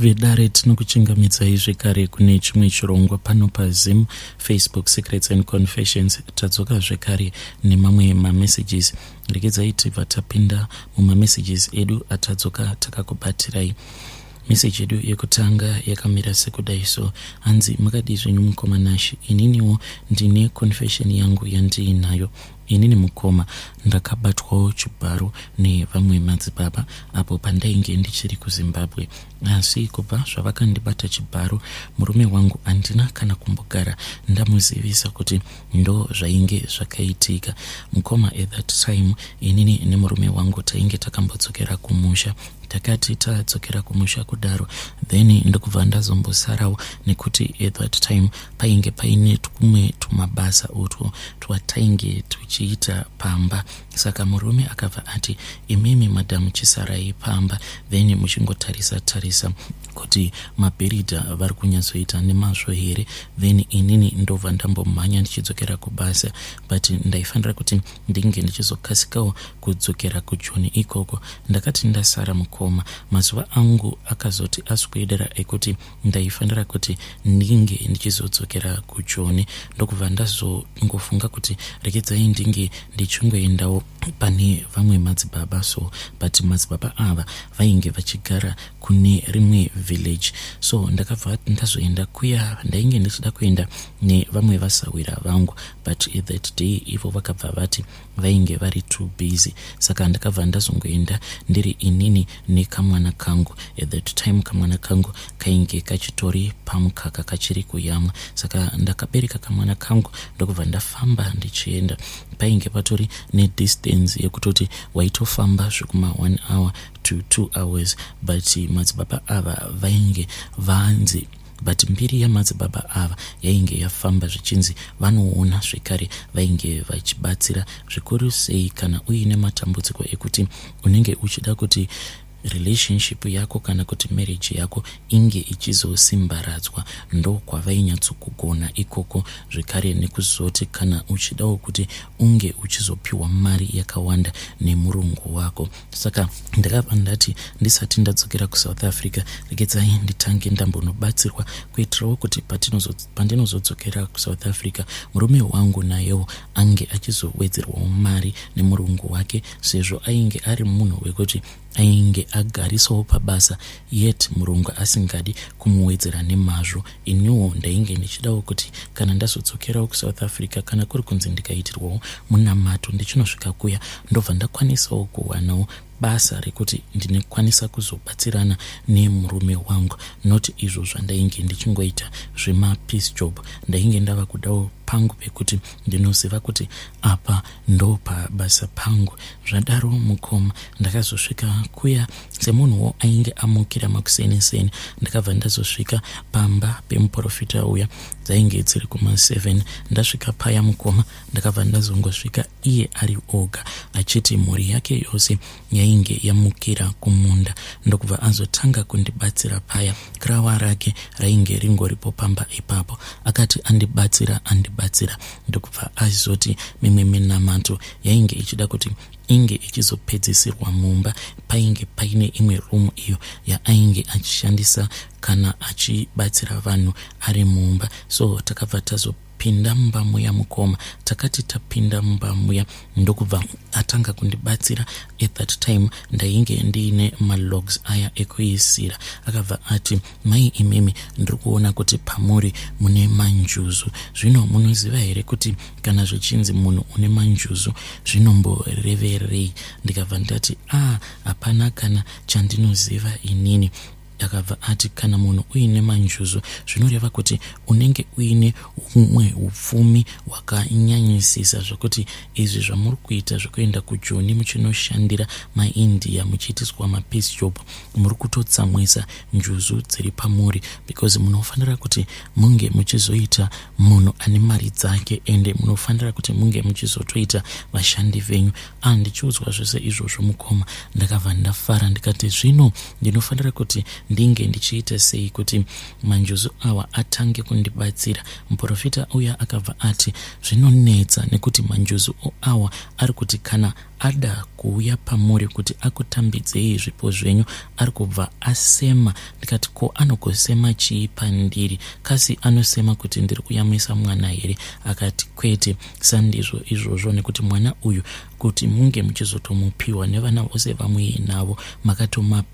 Vedare, tinokuchingamidzai zvekare kune chimwe chirongwa pano paZim Facebook Secrets and Confessions. Tadzoka zvekare nemamwe mamessages. Regedzai tibva tapinda mumamessages edu atadzoka takakubatirai. Meseji yedu yekutanga yakamira sekudai so, hanzi, "Makadii zvenyu mukoma Nashi? Ininiwo ndine confession yangu yandiinayo. Inini mukoma, ndakabatwawo chibharo nevamwe madzibaba apo pandainge ndichiri kuZimbabwe. Asi kubva zvavakandibata chibharo, murume wangu handina kana kumbogara ndamuzivisa kuti ndo zvainge zvakaitika. Mukoma, at that time inini nemurume wangu tainge takambodzokera kumusha. Takati tadzokera kumusha kudaro, then ndokubva ndazombosarawo nekuti at that time painge paine twumwe tumabasa utwo twatainge tuchiita pamba. Saka murume akabva ati, 'Imimi madhamu, chisarai pamba, then muchingotarisa tarisa kuti mabhiridha vari kunyatsoita nemazvo here, then inini ndobva ndambomhanya ndichidzokera kubasa.' But ndaifanira kuti ndinge ndichizokasikawo kudzokera kuJoni ikoko. Ndakati ndasara mukoma, mazuva angu akazoti aswedera ekuti ndaifanira kuti ndinge ndichizodzokera kuJoni, ndokubva ndazongofunga kuti regedzai ndinge ndichingoendawo pane vamwe madzibaba so. But madzibaba ava vainge vachigara kune rimwe village, so ndakabva ndazoenda kuya. Ndainge ndichida kuenda nevamwe vasawira vangu, but that day ivo vakabva vati vainge vari too busy. Saka ndakabva ndazongoenda ndiri inini nekamwana kangu. At that time kamwana kangu kainge kachitori pamukaka, kachiri kuyamwa. Saka ndakabereka kamwana kangu, ndokubva ndafamba ndichienda. Painge patori nedistance yekutoti waitofamba zvekuma 1 hour to 2 hours, but madzibaba ava vainge vanzi, but mbiri yamadzibaba ava yainge yafamba, zvichinzi vanoona zvekare vainge vachibatsira zvikuru sei kana uine matambudziko ekuti unenge uchida kuti relationship yako kana kuti marriage yako inge ichizosimbaradzwa. Ndokwavainyatsokugona ikoko zvekare, nekuzoti kana uchidawo kuti unge uchizopiwa mari yakawanda nemurungu wako. Saka ndakabva ndati ndisati ndadzokera kuSouth Africa, regedzai nditange ndambonobatsirwa, kuitirawo kuti pandinozodzokera kuSouth Africa, murume wangu nayewo ange achizowedzerwawo mari nemurungu wake, sezvo ainge ari munhu wekuti ainge agarisawo pabasa, yet murungu asingadi kumuwedzera nemazvo. Iniwo ndainge ndichidawo kuti kana ndazodzokerawo kuSouth Africa, kana kuri kunzi ndikaitirwawo munamato, ndichinosvika kuya ndobva ndakwanisawo kuwanawo basa rekuti ndinokwanisa kuzobatsirana nemurume wangu, not izvo zvandainge ndichingoita zvemapiece job. Ndainge ndava kudawo pangu pekuti ndinoziva kuti apa ndo pabasa pangu. Zvadaro mukoma, ndakazosvika kuya semunhuwo ainge amukira makuseni-seni. Ndakabva ndazosvika pamba pemuprofita uya, dzainge dziri kuma7. Ndasvika paya mukoma, ndakabva ndazongosvika iye ari oga, achiti mhuri yake yose yainge yamukira kumunda. Ndokubva azotanga kundibatsira paya. Kirawa rake rainge ringoripo pamba ipapo. Akati andibatsira andibatsira, ndokubva azoti mimwe minamato yainge ichida kuti inge ichizopedzisirwa mumba. Painge paine imwe room iyo yaainge achishandisa kana achibatsira vanhu ari mumba. So takabva tazopinda mumba muya mukoma. Takati tapinda mumba muya, ndokubva atanga kundibatsira. At that time ndainge ndiine malogs aya ekuisira. Akabva ati, "Mai imimi, ndiri kuona kuti pamuri mune manjuzu. Zvino munoziva here kuti kana zvichinzi munhu une manjuzu zvinomboreverei?" Ndikabva ndati, "A ah, hapana kana chandinoziva inini." Akabva ati, "Kana munhu uine manjuzu, zvinoreva kuti unenge uine humwe upfumi hwakanyanyisisa, zvokuti izvi zvamuri kuita zvekuenda kuJoni muchinoshandira maIndia, muchiitiswa mapiece job, muri kutotsamwisa njuzu dziri pamuri, because munofanira kuti munge muchizoita munhu ane mari dzake, ende munofanira kuti munge muchizotoita vashandi venyu." Andichiudzwa zvose izvozvo mukoma, ndakabva ndafara, ndikati zvino ndinofanira kuti ndinge Ndinge ndichiita sei kuti manjuzu awa atange kundibatsira? Muprofita uya akabva ati zvinonetsa nekuti manjuzu awa ari kuti kana ada kuuya pamuri kuti akutambidzei zvipo zvenyu ari kubva asema. Ndikati ko anogosema chii pandiri? Kasi anosema kuti ndiri kuyamwisa mwana here? Akati kwete, sandizvo izvozvo nekuti mwana uyu kuti munge muchizotomupiwa nevana vose vamuinavo makatoma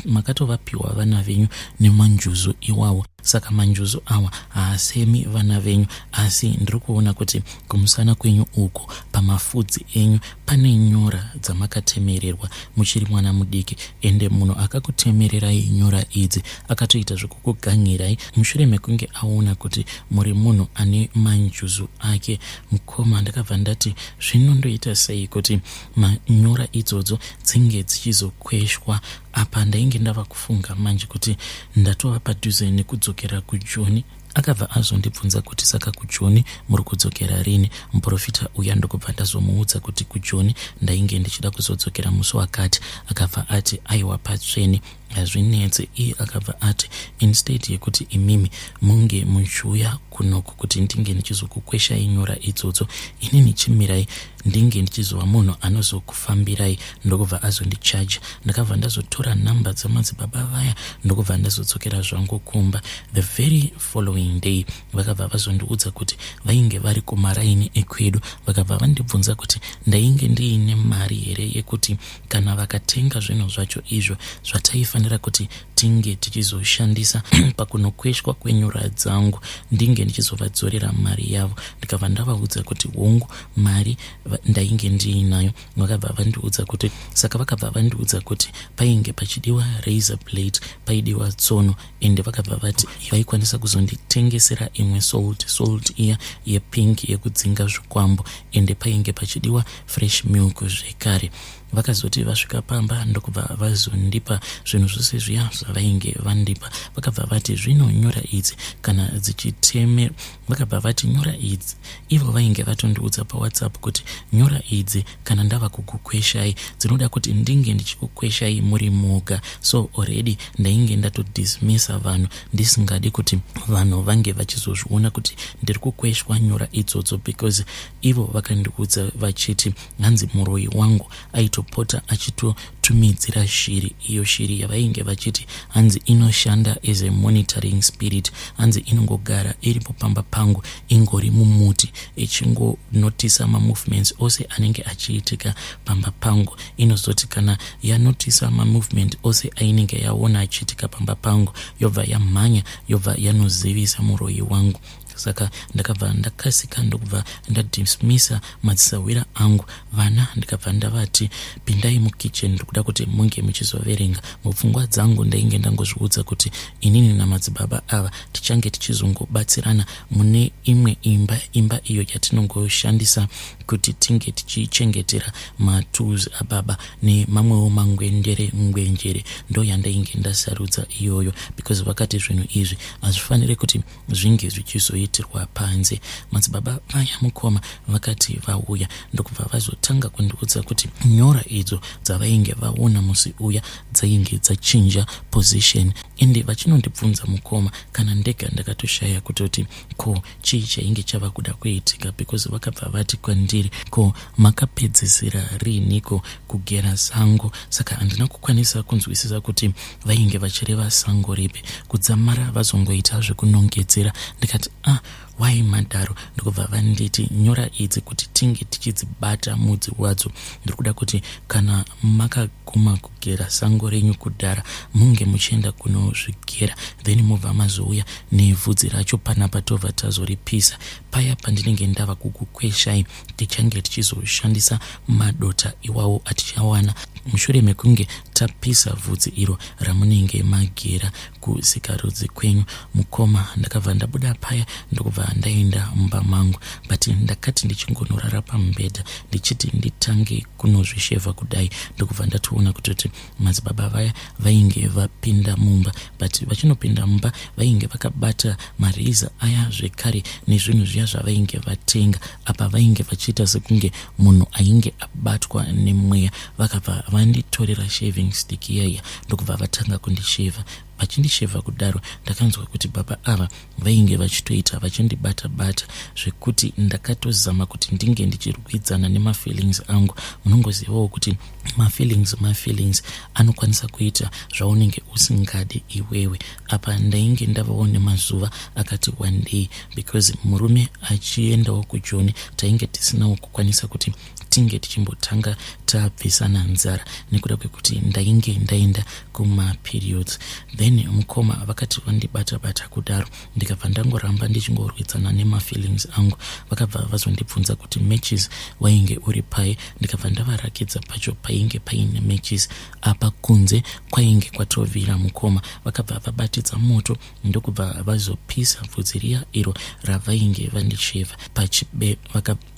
makatovapiwa vana venyu nemanjuzu iwawo. Saka manjuzu awa haasemi vana venyu, asi ndiri kuona kuti kumusana kwenyu uku pamafudzi enyu pane nyora dzamakatemererwa muchiri mwana mudiki, ende munhu akakutemererai nyora idzi akatoita zvekukugangirai mushure mekunge aona kuti muri munhu ane manjuzu ake. Mukoma, ndakabva ndati zvino ndoita sei kuti manyora idzodzo dzinge dzichizokweshwa? Apa ndainge ndava kufunga manje kuti ndatova padhuze nekudzokera kuJoni. Akabva azondibvunza kuti saka kuJoni muri kudzokera rini? Muprofita uya ndokubva ndazomuudza kuti kuJoni ndainge ndichida kuzodzokera musi wakati. Akabva ati aiwa patsvene hazvinetse. Iye akabva ati instead yekuti imimi munge muchiuya kunoku kuti ndinge ndichizokukweshai nyora idzodzo, inini chimirai ndinge ndichizova munhu anozokufambirai. Ndokubva azondichaja. Ndakabva ndazotora nhamba dzamadzibaba vaya ndokubva ndazodzokera zvangu kumba. The very following day vakabva vazondiudza kuti vainge vari kumaraini ekwedu. Vakabva vandibvunza kuti ndainge ndiine mari here yekuti kana vakatenga zvinhu zvacho izvo zvataifanira kuti tinge tichizoshandisa pakunokweshwa kwenyora dzangu, ndinge ndichizovadzorera mari yavo. Ndikabva ndavaudza kuti hongu, mari ndainge ndiinayo. Vakabva vandiudza kuti saka vakabva vandiudza kuti painge pachidiwa razor blade, paidiwa tsono, ende vakabva vati vaikwanisa kuzonditengesera imwe salt, salt iya yepink yekudzinga zvikwambo, ende painge pachidiwa fresh milk zvekare. Vakazoti vasvika pamba ndokubva vazondipa zvinhu zvose zviya zvavainge vandipa. Vakabva vati zvino nyora idzi kana dzichiteme, vakabva vati nyora idzi, ivo vainge vatondiudza paWhatsApp kuti nyora idzi kana ndava kukukweshai dzinoda kuti ndinge ndichikukweshai muri moga. So already ndainge ndatodismissa vanhu, ndisingadi kuti vanhu vange vachizozviona kuti ndiri kukweshwa nyora idzodzo, because ivo vakandiudza vachiti hanzi muroyi wangu aitopota achitotumidzira shiri, iyo shiri yavainge vachiti hanzi inoshanda as a monitoring spirit, hanzi inongogara iripo pamba pangu, ingori mumuti ichingonotisa mamovements ose anenge achiitika pamba pangu. Inozoti kana yanotisa mamovement ose ainenge yaona achiitika pamba pangu, yobva yamhanya, yobva yanozivisa muroyi wangu. Saka ndakabva ndakasika ndokubva ndadismissa madzisahwira angu, vana ndikabva ndavati pindai mukitchen, ndikuda kuti munge muchizoverenga. Mupfungwa dzangu ndainge ndangozviudza kuti inini namadzibaba ava tichange tichizongobatsirana mune imwe imba, imba iyo yatinongoshandisa kuti tinge tichichengetera matools ababa nemamwewo mangwendere ngwenjere. Ndo yandainge ndasarudza iyoyo because vakati zvinhu izvi hazvifaniri kuti zvinge zvichizoitirwa panze. Madzibaba vaya, mukoma, vakati vauya ndokubva vazotanga kundiudza kuti nyora idzo dzavainge vaona musi uya dzainge dzachinja position. Ende vachinondibvunza, mukoma, kana ndega ndakatoshaya kutoti ko chii chainge chava kuda kuitika, because vakabva vati kwandiri, ko makapedzisira riiniko kugera sango? Saka handina kukwanisa kunzwisisa kuti vainge vachireva sango ripi kudzamara vazongoita zvekunongedzera. Ndikati ah, wai madaro? Ndokubva vanditi nyora idzi kuti tinge tichidzibata mudzi wadzo, ndiri kuda kuti kana makaguma kugera sango renyu kudhara, munge muchienda kunozvigera, then mobva mazouya nevhudzi racho panapa, tobva tazoripisa. Paya pandinenge ndava kukukweshai, tichange tichizoshandisa madota iwawo atichawana mushure mekunge tapisa vhudzi iro ramunenge magera kusikarudzi kwenyu. Mukoma, ndakabva ndabuda paya ndokubva ndaenda mumba mangu, but ndakati ndichingonorara pamubhedha ndichiti nditange kunozvishevha kudai, ndokubva ndatoona kutoti madzibaba vaya vainge vapinda mumba. But vachinopinda mumba vainge vakabata marazor aya zvekare nezvinhu zviya zvavainge vatenga. Apa vainge vachiita sekunge munhu ainge abatwa nemweya. Vakabva vanditorera shaving stick iyaiya ndokubva vatanga kundishevha. Vachindishevha kudaro ndakanzwa kuti baba ava vainge vachitoita vachindibata bata zvekuti ndakatozama kuti ndinge ndichirwidzana nemafeelings angu. Munongozivawo kuti mafeelings mafeelings anokwanisa kuita zvaunenge usingadi iwewe. Apa ndainge ndavawo nemazuva akati wandei because murume achiendawo kujoni, tainge tisinawo kukwanisa kuti tinge tichimbotanga tabvisana nzara nekuda kwekuti ndainge ndaenda kumaperiods. Then mukoma vakati vandibata bata kudaro, ndikabva ndangoramba ndichingorwidzana nemafeelings angu. Vakabva vazondibvunza kuti matches wainge uri pai, ndikabva ndavarakidza pacho painge paine matches. Apa kunze kwainge kwatovira mukoma. Vakabva vabatidza moto ndokubva vazopisa bvudzi riya iro ravainge vandishevha pachibe.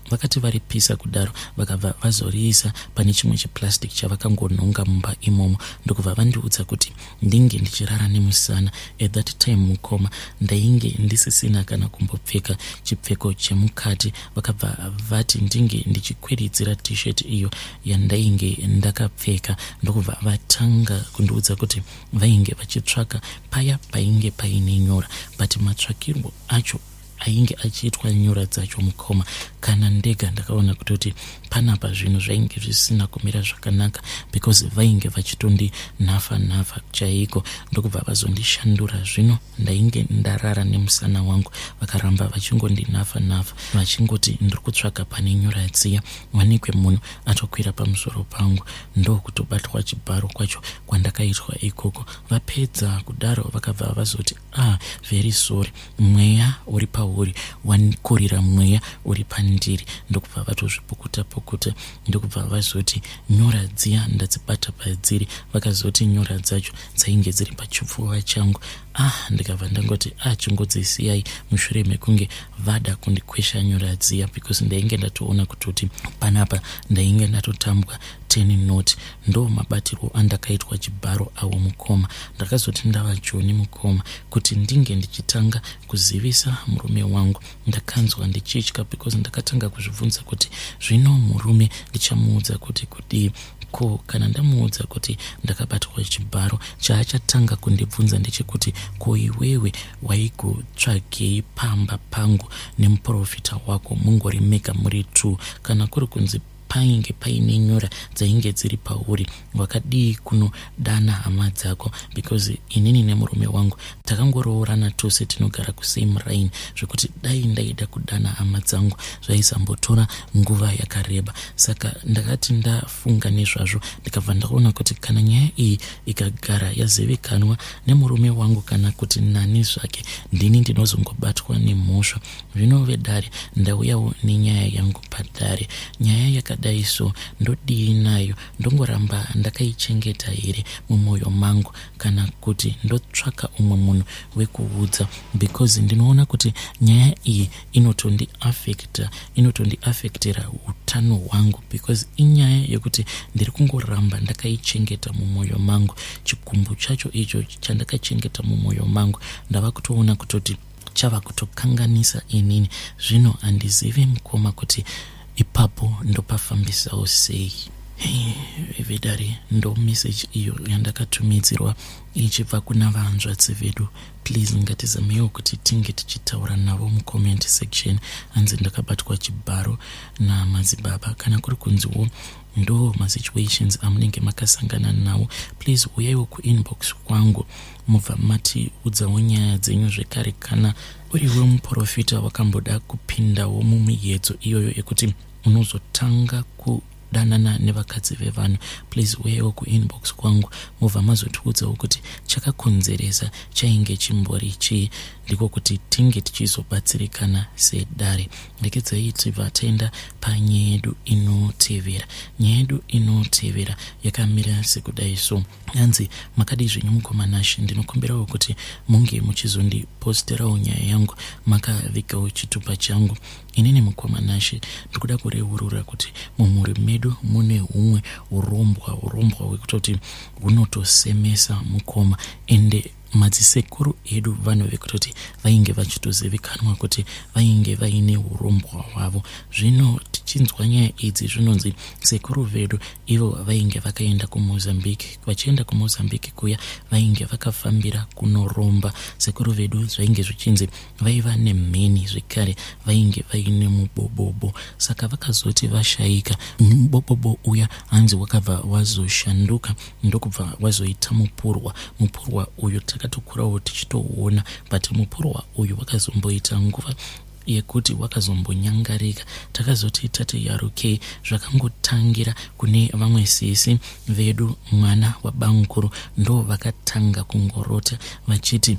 Vakati varipisa kudaro, vakabva vazoriisa pane chimwe chiplastic chavakangonhonga mumba imomo, ndokubva vandiudza kuti ndinge ndichirara nemusana. At that time mukoma, ndainge ndisisina kana kumbopfeka chipfeko chemukati. Vakabva vati ndinge ndichikwiridzira tshirt iyo yandainge ndakapfeka, ndokubva vatanga kundiudza kuti vainge vachitsvaka paya painge paine nyora. But matsvakirwo acho ainge achiitwa nyora dzacho mukoma, kana ndega ndakaona kutoti panapa zvinhu zvainge zvisina kumira zvakanaka, because vainge vachitondinhafa nhafa chaiko. Ndokubva vazondishandura. Zvino ndainge ndarara nemusana wangu, vakaramba vachingondinhafa nhafa vachingoti ndiri kutsvaga pane nyora dziya. Wanikwe munhu atokwira pamusoro pangu, ndokutobatwa chibharo kwacho kwandakaitwa ikoko. Vapedza kudaro, vakabva vazoti, "Ah, very sorry, mweya uri pauri wakurira mweya uri pandiri." Ndokubva vatozvipukuta pukuta, ndokubva vazoti nyora dziya ndadzibata padziri. Vakazoti nyora dzacho dzainge dziri pachipfuva changu. Ah, ndikabva ndangoti, "Ah, chingodzisiyai," mushure mekunge vada kundikwesha nyora dziya, because ndainge ndatoona kutoti panapa ndainge ndatotambwa 10 not. Ndo mabatirwo andakaitwa chibharo awo mukoma. Ndakazoti ndava joni mukoma, kuti ndinge ndichitanga kuzivisa murume wangu, ndakanzwa ndichitya, because ndakatanga kuzvibvunza kuti zvino murume ndichamuudza kuti kudii? Ko kana ndamuudza kuti ndakabatwa chibharo, chaachatanga kundibvunza ndechekuti, "Ko iwewe waigotsvagei pamba pangu nemuprofita wako mungori mega muri two? Kana kuri kunzi painge paine nyora dzainge dziri pauri, wakadii kunodana hama dzako? Because inini nemurume wangu takangoroorana tose, tinogara kusame line, zvekuti dai ndaida kudana hama dzangu zvaisambotora nguva yakareba." Saka ndakati ndafunga nezvazvo, ndikabva ndaona kuti kana nyaya iyi ikagara yazivikanwa nemurume wangu kana kuti nani zvake, ndini ndinozongobatwa nemhosva. Zvino vedare, ndauyawo nenyaya yangu padare. Nyaya yakadai so ndodii nayo? Ndongoramba ndakaichengeta here mumwoyo mangu, kana kuti ndotsvaka umwe munhu wekuudza? Because ndinoona kuti nyaya iyi inotondiafecta, inotondiafectera utano hwangu, because inyaya yekuti ndiri kungoramba ndakaichengeta mumwoyo mangu. Chigumbu chacho icho chandakachengeta mumwoyo mangu, ndava kutoona kutoti chava kutokanganisa inini. Zvino handizivi mukoma kuti ipapo ndopafambisawo sei. Vedare, ndo message iyo yandakatumidzirwa ichibva kuna vanzvadzi vedu. Please, ngatizameiwo kuti tinge tichitaura navo mucomment section. Hanzi ndakabatwa chibharo namadzibaba. Kana kuri kunziwo ndo masituations amunenge makasangana nawo, please uyaiwo kuinbox kwangu, mubva matiudzawo nyaya dzenyu zvekare. Kana uriwe muprofita wakamboda kupindawo mumiedzo iyoyo yekuti unozotanga kudanana nevakadzi vevanhu, please uyaiwo kuinbox kwangu, mubva mazotiudzawo kuti chakakonzeresa chainge chimbori chii, ndiko kuti tinge tichizobatsirikana sedare. Rekedzai tibva taenda panyaya yedu inotevera. Nyaya yedu inotevera yakamira sekudai so. Hanzi, "Makadii zvenyu mukoma Nashi? Ndinokumbirawo kuti munge muchizondiposterawo nyaya yangu makavigawo chitupa changu. Inini mukoma Nashi, ndikuda kureurura kuti mumhuri medu mune humwe urombwa, urombwa hwekutoti hunotosemesa mukoma, ende Madzisekuru edu vanhu vekutoti vainge vachitozivikanwa kuti vainge vaine urombwa hwavo. Zvino tichinzwa nyaya idzi zvinonzi sekuru vedu ivo vainge vakaenda kuMozambique. Vachienda kuMozambique kuya vainge vakafambira kunoromba. Sekuru vedu zvainge zvichinzi vaiva nemheni zvekare vainge vaine mubobobo. Saka vakazoti vashaika mubobobo uya hanzi wakabva wazoshanduka ndokubva wazoita mupurwa. Mupurwa uyu takatokurawo tichitouona but mupurwa uyu wakazomboita nguva yekuti wakazombonyangarika. Takazoti tati yarukei zvakangotangira kune vamwe sisi vedu mwana wabamukuru ndo vakatanga kungorota vachiti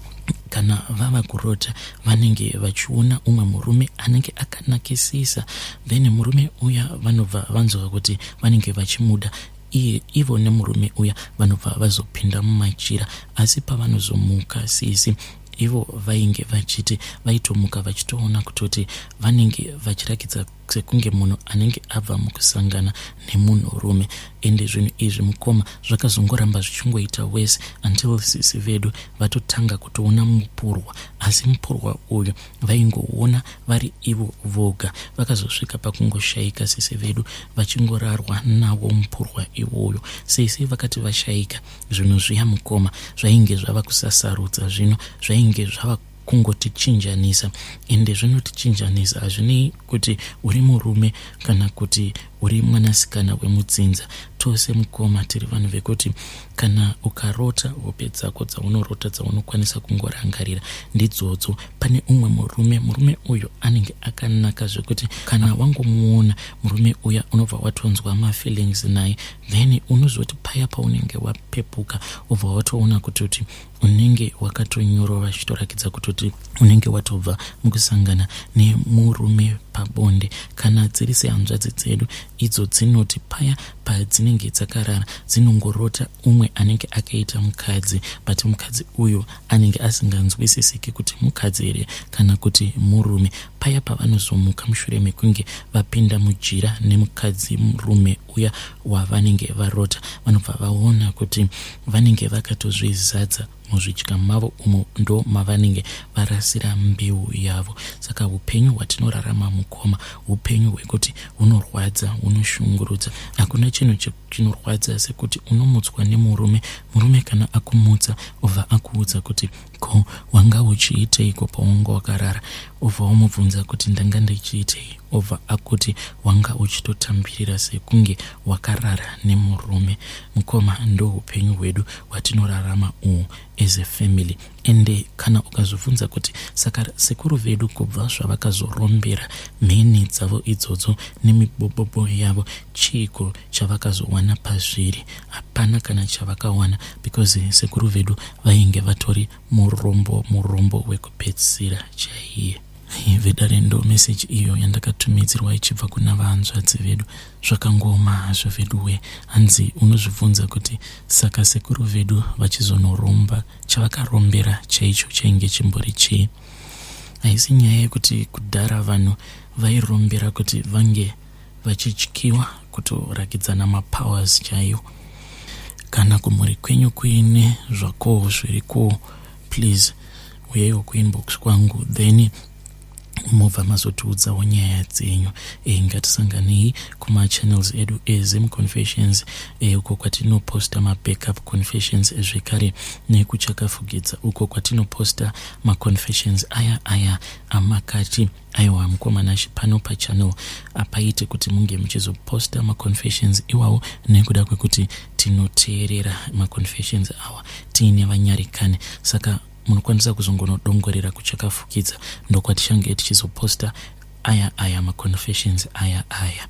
kana vava kurota vanenge vachiona umwe murume anenge akanakisisa then murume uya vanobva vanzwa kuti vanenge vachimuda iye ivo nemurume uya vanobva vazopinda mumachira asi pavanozomuka sisi ivo vainge vachiti vaitomuka vachitoona kutoti vanenge vachirakidza sekunge munhu anenge abva mukusangana nemunhurume. Ende zvinhu izvi mukoma zvakazongoramba zvichingoita worse until sisi vedu vatotanga kutoona mupurwa asi mupurwa uyu vaingoona vari ivo voga. Vakazosvika pakungoshaika sisi vedu vachingorarwa nawo mupurwa iwoyo. Sisi vakati vashaika zvinhu zviya mukoma zvainge zvava kusasarudza zvino zvainge zvava kungotichinjanisa ende zvinotichinjanisa hazvinei kuti uri murume kana kuti uri mwanasikana wemudzinza. Tose mukoma tiri vanhu vekuti kana ukarota hope dzako dzaunorota dzaunokwanisa kungorangarira ndidzodzo. Pane umwe murume, murume uyu anenge akanaka zvekuti kana wangomuona murume uya unobva watonzwa mafeelings naye then unozoti paya paunenge wapepuka ubva watoona kutoti unenge wakatonyorova zvichitorakidza kutoti unenge watobva mukusangana nemurume pabonde. Kana dziri sehanzvadzi dzedu idzo dzinoti paya padzinenge dzakarara dzinongorota umwe anenge akaita mukadzi but mukadzi uyu anenge asinganzwisisiki kuti mukadzi here kana kuti murume. Paya pavanozomuka mushure mekunge vapinda mujira nemukadzi murume uya wavanenge varota vanobva vaona kuti vanenge vakatozvizadza muzvidya mavo umo ndo mavanenge varasira mbeu yavo. Saka upenyu hwatinorarama mukoma upenyu hwekuti hunorwadza, hunoshungurudza. Hakuna chinhu chinorwadza sekuti unomutswa nemurume. Murume kana akumutsa obva akuudza kuti ko wanga uchiiteiko pawanga wakarara, obva wamubvunza kuti ndanga ndichiitei, obva akuti wanga uchitotambirira sekunge wakarara nemurume. Mukoma ndo upenyu hwedu hwatinorarama uhu as a family. Ende kana ukazobvunza kuti saka sekuru vedu kubva zvavakazorombera mheni dzavo idzodzo nemibobobo yavo chiiko chavakazowana pazviri, hapana kana chavakawana because sekuru vedu vainge vatori murombo, murombo wekupedzisira chaiye. Vedare ndo message iyo yandakatumidzirwa ichibva kuna vahanzvadzi vedu. Zvakangooma hazvo veduwe. Hanzi unozvibvunza kuti saka sekuru vedu vachizonoromba chavakarombera chaicho chainge chimbori chii? Haisi nyaya yekuti kudhara vanhu vairombera kuti vange vachityiwa kutorakidzana mapowers chaiwo. Kana kumhuri kwenyu kuine zvakowo zvirikowo please uyaiwo kuinbox kwangu then mobva mazotiudzawo nyaya dzenyu. Ngatisanganei kumachannels edu eZim Confessions, uko kwatinoposta mabackup confessions zvekare nekuchakafugidza uko kwatinoposta maconfessions aya aya amakati aiwa mukoma Nashe pano pachannel apaite kuti munge muchizoposta maconfessions iwawo nekuda kwekuti tinoteerera maconfessions awa tiine vanyarikani. Saka munokwanisa kuzongonodongorera kuchakafukidza ndokwatichange tichizoposta aya aya maconfessions aya aya.